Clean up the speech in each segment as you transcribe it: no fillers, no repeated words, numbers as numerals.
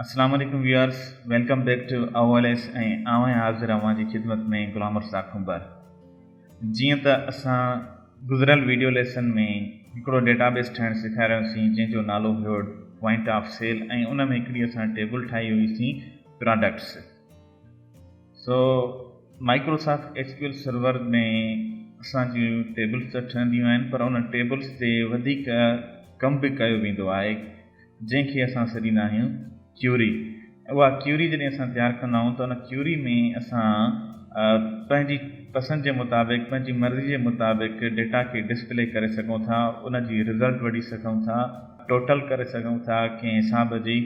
اسلام عليڪم viewers welcome back to O L S ۽ آئون آهيان حاضر اوهان جي خدمت ۾ غلام رزاق کنڀر. جيئن ته اسان گذريل ويڊيو ليسن ۾ هڪڙو ڊيٽا بيس ٺاهڻ سيکاريوسين جنهن جو نالو هيو پوائنٽ آف سيل ۽ ان ۾ هڪڙي اسان ٽيبل ٺاهي هئي سين products. So Microsoft S Q L server ۾ اسان جون ٽيبلز ته ٺهنديون آهن پر ان ٽيبلز تي وڌيڪ ڪم به ڪيو ويندو آهي جنهن کي اسان سڏيندا آهيون ڪيوري. اها ڪيوري جڏهن اسان تيار ڪندا آهيون ته ان ڪيوري ۾ اسان پنهنجي پسند جي مطابق پنهنجي مرضي جي مطابق ڊيٽا کي ڊسپلي ڪري سگهون ٿا ان جي رزلٽ وٺي سگهون ٿا ٽوٽل ڪري سگهون ٿا ڪنهن حساب جي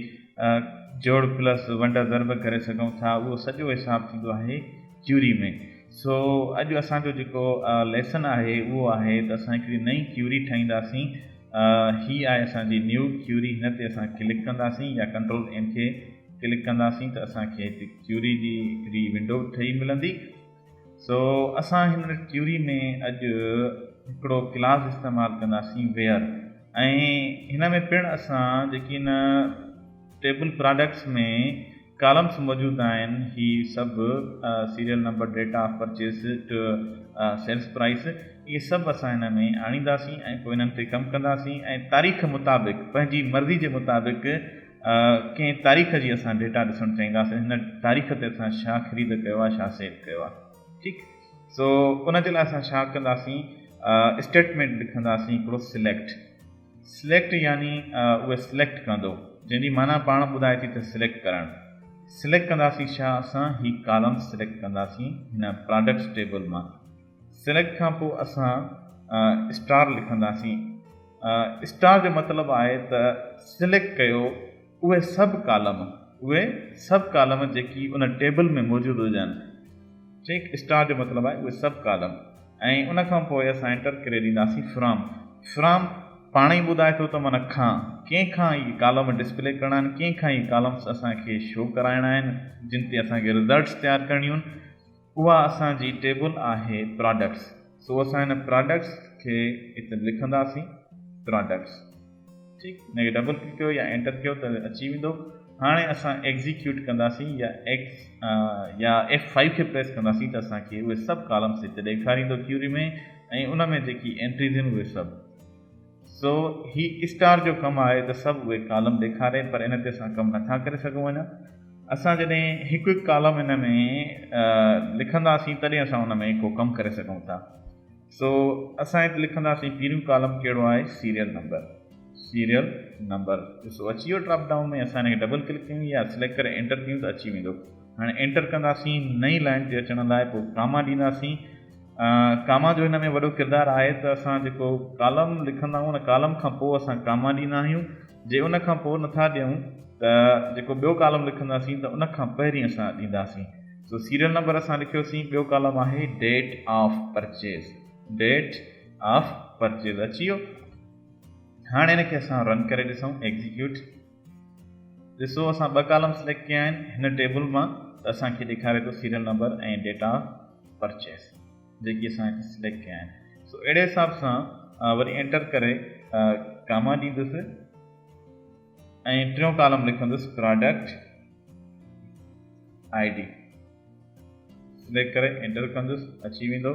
جوڙ پلس ونڊ ضرب ڪري سگهون ٿا اهو سڄو حساب ٿيندو آهي ڪيوري ۾ سو اڄ اسان جو جيڪو ليسن آهي اهو آهي ته اسان هڪڙي نئين ڪيوري ٺاهينداسين هي آهي اسان جي نيو ڪيوري هن تي اسان ڪلڪ ڪنداسين يا ڪنٽرول اين کي ڪلڪ ڪنداسين ته اسان کي هتي ڪيوري جي هڪڙي ونڊو ٺهي ملندي سو اسان هن ڪيوري ۾ اڄ هڪڙو ڪلاس استعمال ڪنداسين ويئر ۽ هن ۾ پڻ اسان جيڪي هن ٽيبل پراڊڪٽس ۾ ڪالمس موجود آهن هي سڀ serial number date of purchase sales price اهي سڀ اسان هن ۾ آڻينداسين ۽ پوء انهن تي ڪم ڪنداسين ۽ تاريخ مطابق پنهنجي مرضي جي مطابق ڪنهن تاريخ جي اسان ڊيٽا ڏسڻ چاهينداسين هن تاريخ تي اسان ڇا خريد ڪيو آهي ڇا سيل ڪيو آهي ٺيڪ سو ان جي لاء اسان ڇا ڪنداسين اسٽيٽمينٽ لکنداسين هڪڙو سليڪٽ سليڪٽ يعني اهي سليڪٽ ڪندو جنهن جي معنيٰ پاڻ ٻڌائي ٿي ته سليڪٽ ڪرڻ سليڪٽ ڪنداسين ڇا اسان هي ڪالم سليڪٽ ڪنداسين هن پراڊڪٽس ٽيبل مان سليڪٽ کان پوء اسان اسٽار لکنداسين اسٽار جو مطلب آهي ته سليڪٽ ڪيو اهي سڀ ڪالم اهي سڀ ڪالم جيڪي ان ٽيبل ۾ موجود هجن ٺيڪ اسٽار جو مطلب آهي اهي سڀ ڪالم ۽ ان کان پوء اسان انٽر ڪري ڏينداسين فرام فرام پاڻ ئي ٻڌائي ٿو ته معنيٰ کان ڪنهن کان اهي ڪالم ڊسپلي ڪرڻا آهن ڪنهن کان اهي ڪالمس اسان کي شو ڪرائڻا آهن جن تي اسان کي رزلٽس تيار ڪرڻيون آهن اها اسان جي ٽيبل آهي پراڊڪٽس سو اسان هن پراڊڪٽس کي هت لکنداسين پراڊڪٽس ٺيڪ هن کي ڊبل ڪلڪ ڪيو يا انٽر ڪيو ته اچي ويندو هاڻي اسان ايگزيڪيوٽ ڪنداسين يا ايڪس يا ايف فائيو کي پريس ڪنداسين ته اسان کي اهي سڀ ڪالمس هتي ڏيکاريندو ڪيوري ۾ ۽ ان ۾ جيڪي انٽريز آهن اهي سڀ سو هي اسٽار جو ڪم آهي ته سڀ اهي ڪالم ڏيکاري پر ان تي اسان ڪم نٿا ڪري سگهون اڃا. اسان جڏهن هڪ هڪ ڪالم ان ۾ لکنداسين تڏهن اسان ان ۾ ڪو ڪم ڪري سگهون ٿا. سو اسان هت لکنداسين پهريون ڪالم ڪهڙو آهي سيريل نمبر Serial Number ڏسو اچي ويو ڊراپ ڊائون ۾ اسان ان کي ڊبل ڪلڪ ڪيون يا سليڪٽ ڪري انٽر ڪيون ته اچي ويندو. هاڻي انٽر ڪنداسين نئين لائن تي اچڻ لاء پوء ڪاما ڏينداسين. ڪاما جو هن ۾ وڏو ڪردار آهي ته اسان جيڪو ڪالم لکندا آهيون ان ڪالم کان پوء اسان ڪاما ڏيندا آهيون جي ان کان پوء نٿا ڏيون ته جيڪو ٻيو ڪالم لکنداسين ته ان کان پهرين اسان ڏينداسين سو سيريل نمبر اسان لکيوسين ٻيو ڪالم آهي date of purchase date of purchase اچي ويو هاڻي هن کي اسان رن ڪري ڏسون ايگزيڪيوٽ ڏسو اسان ٻه ڪالم سليڪٽ ڪيا آهن هن ٽيبل مان ته اسان کي ڏيکاري ٿو serial number ۽ date of purchase جيڪي اسان هتي سليڪٽ ڪيا آهن سو اهڙي حساب سان وري انٽر ڪري ڪاما ڏيندس ۽ ٽيون ڪالم لکندس پراڊڪٽ I D select ڪري انٽر ڪندس اچي ويندو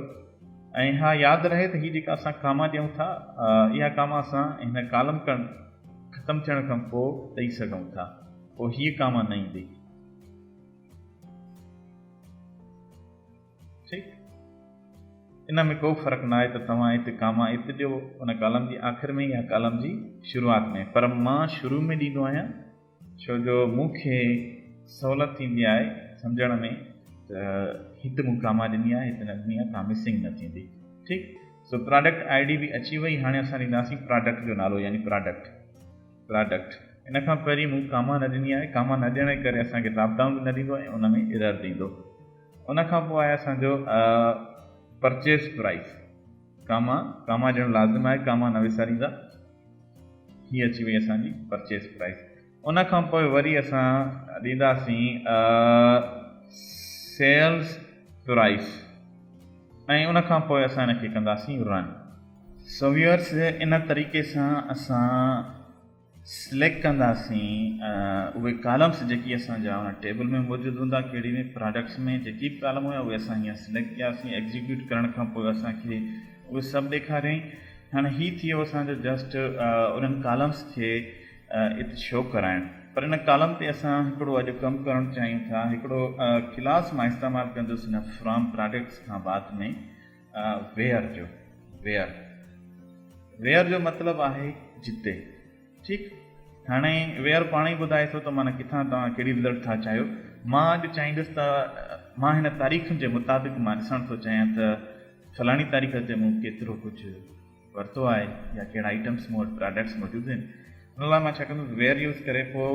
۽ ها ياد رهي ته هي جيڪا اسان ڪاما ڏيون ٿا اها ڪاما اسان هن ڪالم ڪن ختم ٿيڻ کان پوء ڏئي سگهون ٿا پوء هيء ڪاما نه ايندي ٺيڪ ان ۾ ڪو فرق نه آهي ته توهان هت ڪاما هت ڏيو ان ڪالم جي آخر ۾ يا ڪالم جي شروعات ۾ پر مان شروع ۾ ڏيندو آهيان ڇو جو مون کي سهولت ٿيندي آهي سمجهڻ ۾ ته هت مون ڪاما ڏني آهي هت نه ڏني آهي ڪا مسنگ نه ٿيندي ٺيڪ سو پراڊڪٽ I D به اچي وئي هاڻي اسان ڏينداسين پراڊڪٽ جو نالو يعني پراڊڪٽ پراڊڪٽ ان کان پهرين مون ڪاما نه ڏني آهي ڪاما نه ڏيڻ جي ڪري اسان کي ڊراپ ڊائون به نه ڏيندو ۽ ان ۾ ايرر ڏيندو ان کان پوء آهي اسان جو پرچيز پرائس ڪاما ڪاما ڏيڻ لازم آهي ڪاما نه وساريندا هي اچي وئي اسان جي پرچيز پرائس ان کان پوء وري اسان ڏينداسين سيلز پرائس ۽ ان کان پوء اسان ان کي ڪنداسين رن. سو ويورس ان طريقي سان اسان. سليڪٽ ڪنداسين اهي ڪالمس جيڪي اسان جا ان ٽيبل ۾ موجود هوندا ڪهڙي ۾ پراڊڪٽس ۾ جيڪي به ڪالم هيا اهي اسان هيئن سليڪٽ ڪياسين ايگزيڪيوٽ ڪرڻ کان پوء اسان کي اهي سڀ ڏيکاريائين هاڻي هي ٿي ويو اسان جو جسٽ انهن ڪالمس کي ات شو ڪرائڻ پر ان ڪالم تي اسان هڪڙو اڄ ڪم ڪرڻ چاهيون ٿا هڪڙو ڪلاس مان استعمال ڪندس هن فرام پراڊڪٽس کان بعد ۾ ويئر جو ويئر ويئر جو مطلب آهي جتي ٺيڪ هاڻي ويئر پاڻ ئي ٻڌائي ٿو ته معنيٰ ڪٿان توهان ڪهڙي رزلٽ ٿا چاهيو مان اڄ چاهيندس ته مان هن تاريخن جي مطابق مان ڏسڻ ٿو چاهيان ته فلاڻي تاريخ تي مون ڪيترو ڪجهه ورتو آهي يا ڪهڙا آئٽمس مون وٽ پراڊڪٽس موجود آهن ان لاء مان ڇا ڪندس ويئر يوز ڪري پوء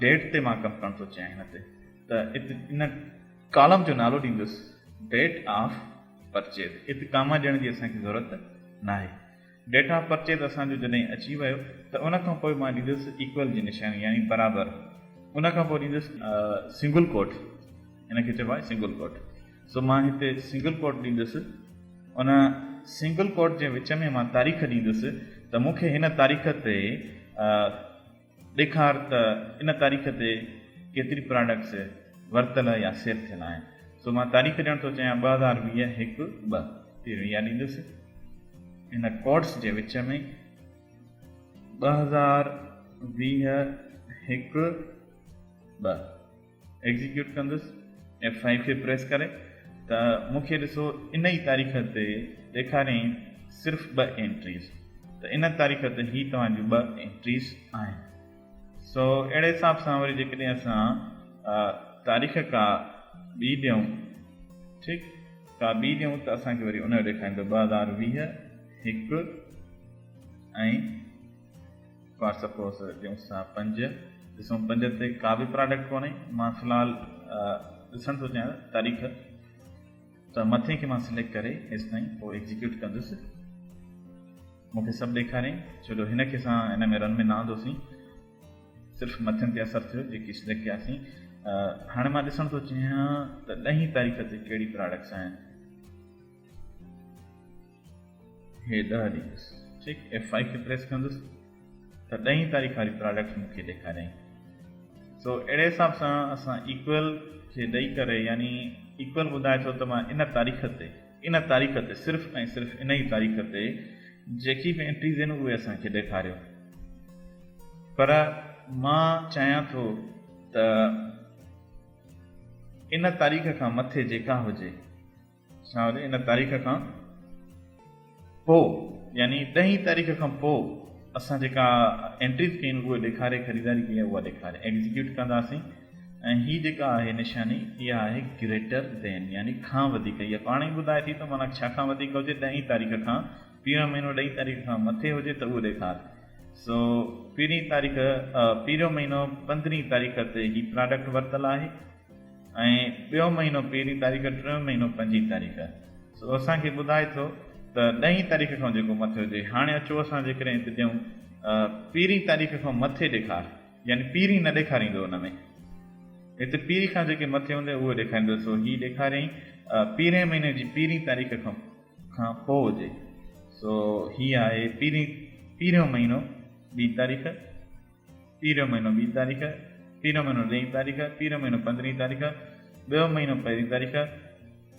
ڊيٽ تي مان ڪم ڪرڻ ٿو چاهيان هن تي ته ان ڪالم جو نالو ڏيندس ڊيٽ آف پرچيز هت ڪاما ڏيڻ جي اسان کي ضرورت ناهي. ڊيٽ آف پرچيز اسان جو جڏهن اچي ويو ته ان کان پوء مان ڏيندس ايڪول جي نشاني يعني برابر ان کان پوء ڏيندس سنگل ڪوٽ ان کي چئبو آهي سنگل ڪوٽ سو مان هتي سنگل ڪوٽ ڏيندس ان سنگل ڪوٽ جي وچ ۾ مان تاريخ ڏيندس ته مون کي هن تاريخ تي ڏيکار ته ان تاريخ تي ڪيتري پراڊڪٽس ورتل يا سيل ٿيل آهن. سو مان تاريخ ڏيڻ ٿو چاهيان 2020 هڪ ٻه پهريون اها ڏيندس ان ڪوڊس جي وچ ۾ 2020 هڪ ٻه ايگزيڪيوٽ ڪندس ايف فائيو کي پريس ڪري ته مون کي ڏسو ان ئي تاريخ تي ڏيکاريائين صرف ٻه انٽريز ته ان تاريخ تي هي توهان جون ٻه انٽريز آهن سو اهڙي حساب سان وري جيڪڏهن اسان تاريخ ڪا ٻي ڏيون ٺيڪ ڪا ٻي ڏيون ته اسان کي وري ان جو ڏيکاريندو 2020 هڪ ۽ فار سپوز ڏيون ٿا پنج ڏسون پنج تي ڪا به پراڊڪٽ ڪونهي مان في الحال ڏسڻ ٿو چاهيان تاريخ ته مٿي کي مان سليڪٽ ڪري هيستائين پوء ايگزيڪيوٽ ڪندس مونکي سڀ ڏيکارين ڇو جو هن کي اسان هن ۾ رن ۾ نه آندوسين صرف مٿين تي اثر ٿيو جيڪي سليڪٽ ڪياسين هاڻي مان ڏسڻ ٿو چاهيان ته ڏهين تاريخ تي ڪهڙي پراڊڪٽس آهن هي ڏهه ڏيندس ٺيڪ ايف فائيو کي پريس ڪندس ته ڏهين تاريخ واري پراڊڪٽ مون کي ڏيکاريائين سو اهڙي حساب سان اسان ايڪول کي ڏئي ڪري يعني ايڪول ٻڌائي ٿو ته مان ان تاريخ تي ان تاريخ تي صرف ۽ صرف ان ئي تاريخ تي جيڪي به انٽريز آهن اهي اسان کي ڏيکاريو پر مان چاهيان ٿو ته ان تاريخ کان مٿي جيڪا هجي ڇا هجي ان تاريخ کان پوء يعني ڏهين تاريخ کان پوء اسان جيڪا انٽريز ڪئي اهي ڏيکاري خريداري ڪئي اها ڏيکاري ايگزيڪيوٽ ڪنداسين ۽ هي جيڪا آهي نشاني اها آهي گريٽر دين يعني کان وڌيڪ اها پاڻ ئي ٻڌائي ٿي ته معنيٰ ڇا کان وڌيڪ هجي ڏهين تاريخ کان پهريون مهينو ڏهين تاريخ کان مٿي هجي ته اهو ڏيکار سو پهرين تاريخ پهريون مهينو پندرهين تاريخ تي هي پراڊڪٽ ورتل آهي ۽ ٻيو مهينو پهرين تاريخ ٽيون مهينو پنجين تاريخ سو اسان کي ٻڌائي ٿو ته ڏهين تاريخ کان جيڪو مٿي هجي هاڻي اچو اسان جيڪڏهن هت ڏيون پهرين تاريخ کان مٿي ڏيکار يعني پهرين نه ڏيکاريندو ان ۾ هت پهرين کان جيڪي مٿي هوندي اهو ڏيکاريندو سو هي ڏيکاريائين پهرين مهيني جي پهرين تاريخ کان کان پوء هجي سو هي آهي پهرين پهريون مهينو ٻي تاريخ پهريون مهينو ٻي تاريخ، پهريون مهينو ڏهين تاريخ، پهريون مهينو پندرهين تاريخ، ٻيو مهينو پهرين تاريخ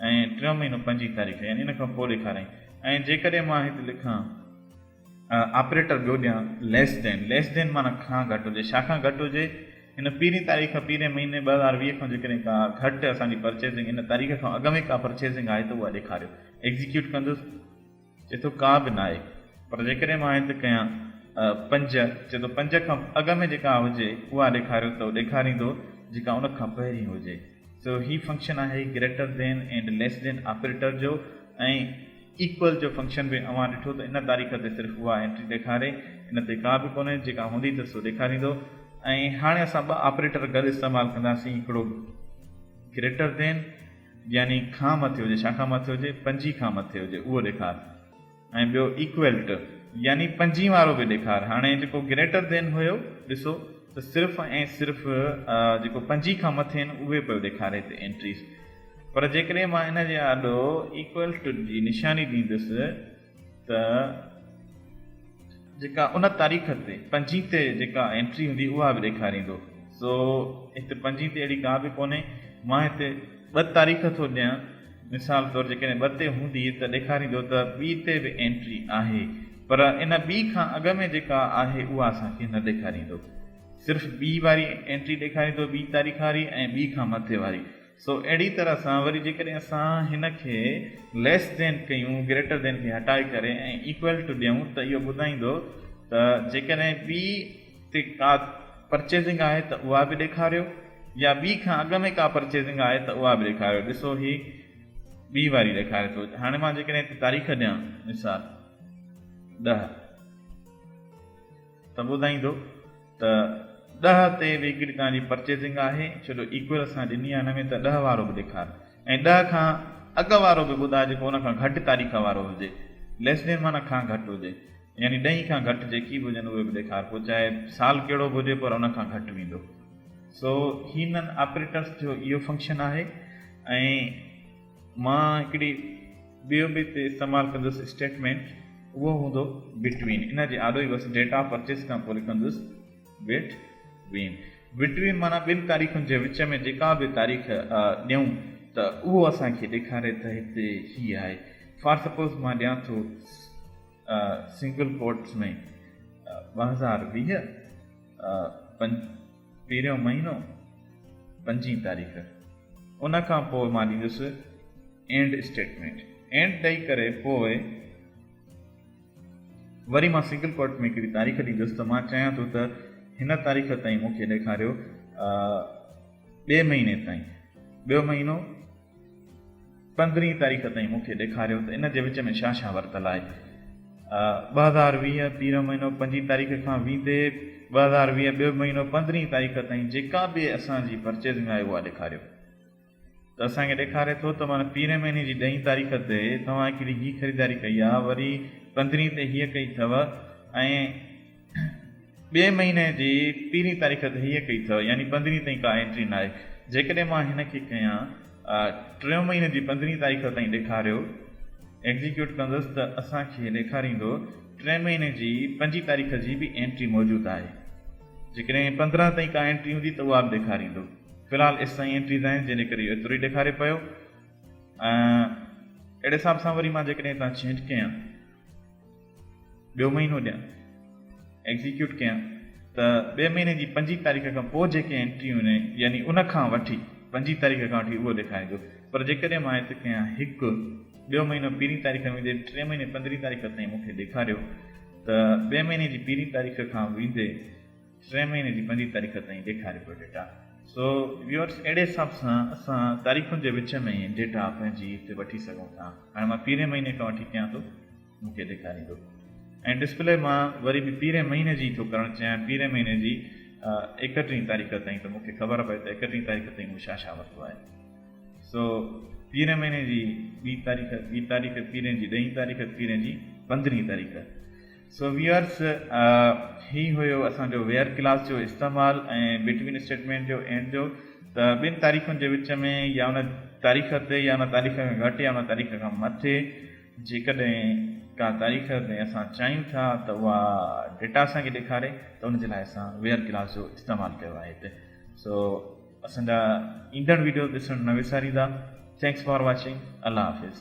۽ ٽيون مهينو پنجين تاريخ يعني ان کان پوء ڏيکاريائين ۽ جيڪڏهن مان هت لکان آپريٽر ٻيو ڏيان ليس دين ليس دين معنيٰ کان گهٽ هجي ڇا کان گهٽ هجي هن پهرين تاريخ پهرين مهيني 2020 کان جيڪڏهن ڪا گهٽ اسان جي پرچيزنگ ان تاريخ کان اڳ ۾ ڪا پرچيزنگ آهي ته اها ڏيکاريو ايگزيڪيوٽ ڪندس چئي ٿو ڪا به ناهي پر جيڪڏهن مان هت ڪيان پنج، چئي ٿو پنج کان اڳ ۾ جيڪا هجي اها ڏيکاريو ته ڏيکاريندو جيڪا ان کان پهرين هجي. سو هي فنڪشن آهي greater than and less than operator جو ۽ ايڪول جو فنڪشن به اوهان ڏٺو ته ان تاريخ تي صرف اها انٽري ڏيکاري ان تي ڪا به ڪونهي جيڪا هوندي ته سو ڏيکاريندو ۽ هاڻي اسان ٻه آپريٽر گڏ استعمال ڪنداسين هڪڙو گريٽر دين يعني کان مٿي هجي، ڇا کان مٿي هجي؟ پنجين کان مٿي هجي، اهو ڏيکار ۽ ٻيو ايڪوئل ٽو يعني پنجين وارو به ڏيکار. هاڻي جيڪو گريٽر دين هيو ڏسو ته صرف ۽ صرف جيڪو پنجين کان مٿي آهن اهي پيو ڏيکاري هتي انٽريز پر جيڪڏهن مان ان جي آڏو ايڪوئل ٽو جي نشاني ڏيندس ته جيڪا ان تاريخ تي پنجين تي جيڪا انٽري هوندي اها به ڏيکاريندو. سو هتي پنجين تي اهڙي ڪا به ڪونهي. مان هتي ٻه تاريخ ٿو ڏيان. مثال طور جيڪڏهن ٻه تي هوندي ته ڏيکاريندو ته ٻي تي به انٽري آهي پر ان ٻي کان اڳ ۾ جيڪا آهي اها اسان کي نه ڏيکاريندو. صرف ٻي واري انٽري ڏيکاريندو ٻي تاريخ واري ۽ ٻي کان مٿي واري. سو اهڙي طرح سان وري جيڪڏهن اسان هن کي ليس دين ڪيون گريٽر دين کي هٽائي ڪري ۽ ايڪول ٽو ڏيون ته اهو ٻڌائيندو ته جيڪڏهن ٻي تي ڪا پرچيزنگ آهي ته اها به ڏيکاريو يا ٻي کان اڳ ۾ ڪا پرچيزنگ آهي ته اها به ڏيکاريو. ڏسو هي ٻي واري ڏيکاري ٿو. هاڻي مان جيڪڏهن هتي تاريخ ڏيان مثال 10 ته ٻڌائيندو ته 10 تي به هڪڙي توهان جي پرچيزنگ آهي ڇو جو ايڪول اسان ڏني آهي هن ۾ ته 10 وارو به ڏيکار ۽ 10 کان اڳ وارو به ٻڌاء جيڪو ان کان گهٽ تاريخ وارو هجي ليس دين معنيٰ کان گهٽ هجي يعني ڏهين کان گهٽ جيڪي به هجن اهي به ڏيکار پوء چاهي سال ڪهڙو به هجي پر ان کان گهٽ ويندو سو هنن آپريٽرس جو اهو فنڪشن آهي ۽ مان هڪڙي ٻيو به هتي استعمال ڪندس اسٽيٽمينٽ اهو هوندو بٽوين ان جي آڏو ئي بس ڊيٽ آف پرچيز کان پوء لکندس بٽ وين بٽوين معنيٰ ٻن تاريخن جي وچ ۾ جيڪا به تاريخ ڏيون ته اهو اسان کي ڏيکاري ته هتي هي آهي فار سپوز مان ڏيان ٿو سنگل ڪوٽس ۾ 2020 پهريون مهينو پنجين تاريخ ان کان پوء مان ڏيندس اينڊ اسٽيٽمينٽ اينڊ ڏئي ڪري پوء وري مان سنگل ڪوٽ ۾ هڪڙي تاريخ ڏيندس ته مان چاهيان ٿو ته هن تاريخ تائين مون کي ڏيکاريو ٻئي مهيني تائين ٻيو مهينو پندرهين تاريخ تائين مون کي ڏيکاريو ته ان جي وچ ۾ ڇا ڇا ورتل آهي. 2020 پهريون مهينو پنجين تاريخ کان ويندي 2020 ٻيو مهينو پندرهين تاريخ تائين جيڪا به اسان جي پرچيزنگ آهي اها ڏيکاريو ته اسان کي ڏيکاري ٿو ته معنيٰ پهرين مهيني جي ڏهين تاريخ تي توهان هڪڙي هي خريداري ڪئي آهي وري پندرهين تي هيء ڪئي اٿو ۽ ٻئي مهيني جي پهرين تاريخ تي هيء ڪئي اٿو يعني پندرهين تائين ڪا انٽري ناهي. جيڪڏهن مان هن کي ڪيان ٽيون مهيني جي پندرهين تاريخ تائين ڏيکاريو ايگزيڪيوٽ ڪندس ته اسان کي ڏيکاريندو ٽئين مهيني جي پنجين تاريخ جي به انٽري موجود آهي. جيڪڏهن 15 تائين ڪا انٽري هوندي ته اها به ڏيکاريندو. في الحال ايستائين انٽريز آهن جنهن جي ڪري اهو ايترو ئي ڏيکاري پيو. اهڙي حساب سان وري مان جيڪڏهن هتان چينج ڪيان. ٻيو مهينو ڏيان ايگزيڪيوٽ ڪيان ته ٻئي مهيني جي پنجين تاريخ کان پوء جيڪي انٽريون آهن يعني ان کان وٺي پنجين تاريخ کان وٺي اهو ڏيکاريندو پر جيڪڏهن مان هت ڪيان هڪ ٻيو مهينو پهرين تاريخ ويندي ٽئين مهيني پندرهين تاريخ تائين مون کي ڏيکاريو ته ٻئي مهيني جي پهرين تاريخ کان ويندي ٽئين مهيني جي پنجين تاريخ تائين ڏيکاري پيو ڊيٽا. سو ويورس اهڙي حساب سان اسان تاريخن جي وچ ۾ ڊيٽا پنهنجي هتي وٺي سگهون ٿا. هاڻي مان پهرين مهيني کان وٺي ڪيان ٿو مون کي ڏيکاريندو ۽ ڊسپلي مان وري به پهرين مهيني جي ٿو ڪرڻ چاهيان پهرين مهيني جي ايڪٽيهين تاريخ تائين ته مون کي خبر پئي ته ايڪٽيهين تاريخ تائين مون ڇا ڇا ورتو آهي. سو پهرين مهيني جي ٻي تاريخ ٻي تاريخ پهرين جي ڏهين تاريخ پهرين جي پندرهين تاريخ. سو ويورس هي هيو اسان جو ويئر ڪلاس جو استعمال ۽ بٽوين اسٽيٽمينٽ جو اينڊ جو ته ٻن تاريخن جي وچ ۾ يا ان تاريخ تي يا ان تاريخ کان گهٽ يا ان تاريخ کان مٿي جيڪڏهن ڪا تاريخ تي اسان چاهيون ٿا ته اها ڊيٽا اسان کي ڏيکاري ته ان جي لاء اسان ويئر ڪلاس جو استعمال ڪيو آهي هتي سو اسان جا ايندڙ ويڊيو ڏسڻ نه وساريندا thanks for watching Allah Hafiz.